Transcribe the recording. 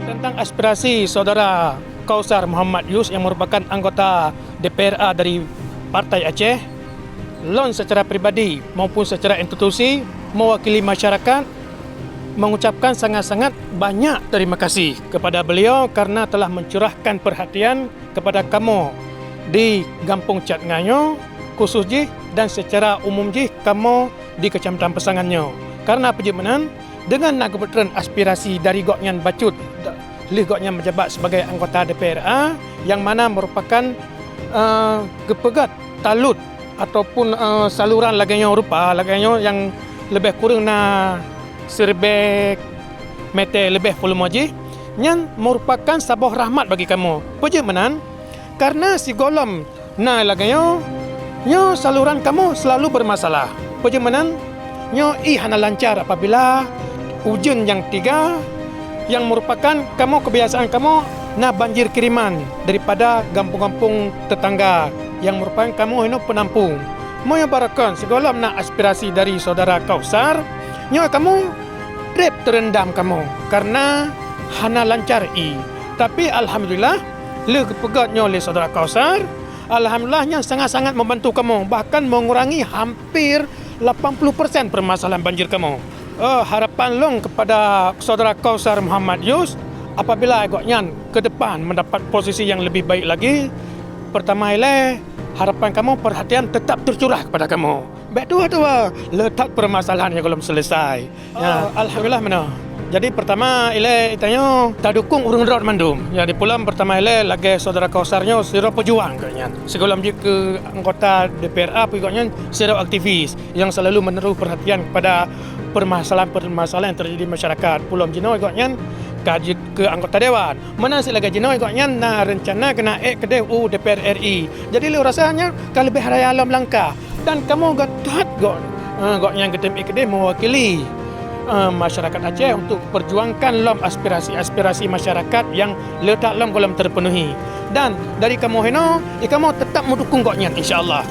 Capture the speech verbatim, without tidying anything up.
Tentang aspirasi Saudara Kausar Muhammad Yus yang merupakan anggota D P R A dari Partai Aceh, lôn secara pribadi maupun secara institusi mewakili masyarakat mengucapkan sangat-sangat banyak terima kasih kepada beliau karena telah mencurahkan perhatian kepada kamoe di Gampông Chat Nganyo khusus jih dan secara umum jih kamoe di Kecamatan Peusangan nyoe. Karena peue jeuet meunan, deungon na geupeutreun aspirasi dari gobnyan bacut lheueh gobnyan meujabat sebagai anggota D P R A nyang mana merupakan, eh, geupeugét talut ataupun, eh, saluran lagée nyoe rupa, lagée nyoe nyang leubeh kureueng na siribée meter leubeh volume jih, nyan merupakan saboh rahmat bagi kamoe. Peue jeuet meunan? Karena sigohlom na lagée nyoe, nyoe saluran kamoe selalu bermasalah. Peue jeuet meunan? Nyoe ie hana lancar apabila ujeuen nyang tiga, nyang merupakan kamoe kebiasaan kamoe na banjir kiriman daripada gampông-gampông tetangga nyang merupakan kamoe hinoe penampung. Meunyoe barokon sigohlom na aspirasi dari Saudara Kausar, nyoe kamoe treb teurendam kamoe karena hana lancar ie. Tapi alhamdulillah, lheueh geupeugét nyoe lé Saudara Kausar, alhamdulillah nyan sangat-sangat membantu kamoe, bahkan mengurangi hampir lapan puluh persen permasalahan banjir kamoe. Eh, harapan lôn kepada Saudara Kausar Muhammad Yus, apabila gobnyan ke depan mendapat posisi yang lebih baik lagi, pertama ilée harapan kamoe perhatian tetap tercurah kepada kamoe. Bék tuwoe-tuwoe le that permasalahan nyang gohlom selesai. Ya, alhamdulillah meunoe. Jadi pertama ilée tanyoe tadukong ureuëng droe mandum. Jadi peulom pertama ilée lagée Saudara Kausar nyoe sidroe peujuang gobnyan. Sigohlom jeuet keu anggota D P R A pih gobnyan sidroe aktivis nyang selalu menaruh perhatian kepada permasalahan-permasalahan yang terjadi di masyarakat. Peulom jinoe gobnyan ka jeuet keu anggota dewan. Meunan cit lagée jinoe gobnyan na reuncana keuneuk ék keudeh u D P R R I. Jadi lôn rasa nyan ka leubeh raya lom langkah. Dan kamoe göt that gok, eh, gobnyan geutem ék keudeh mewakili, eh, masyarakat Aceh untuk perjuangkan lom aspirasi-aspirasi masyarakat nyang le that lom gohlom terpenuhi. Dan dari kamoe hinoe, di kamoe tetap meudukong gobnyan, insya Allah.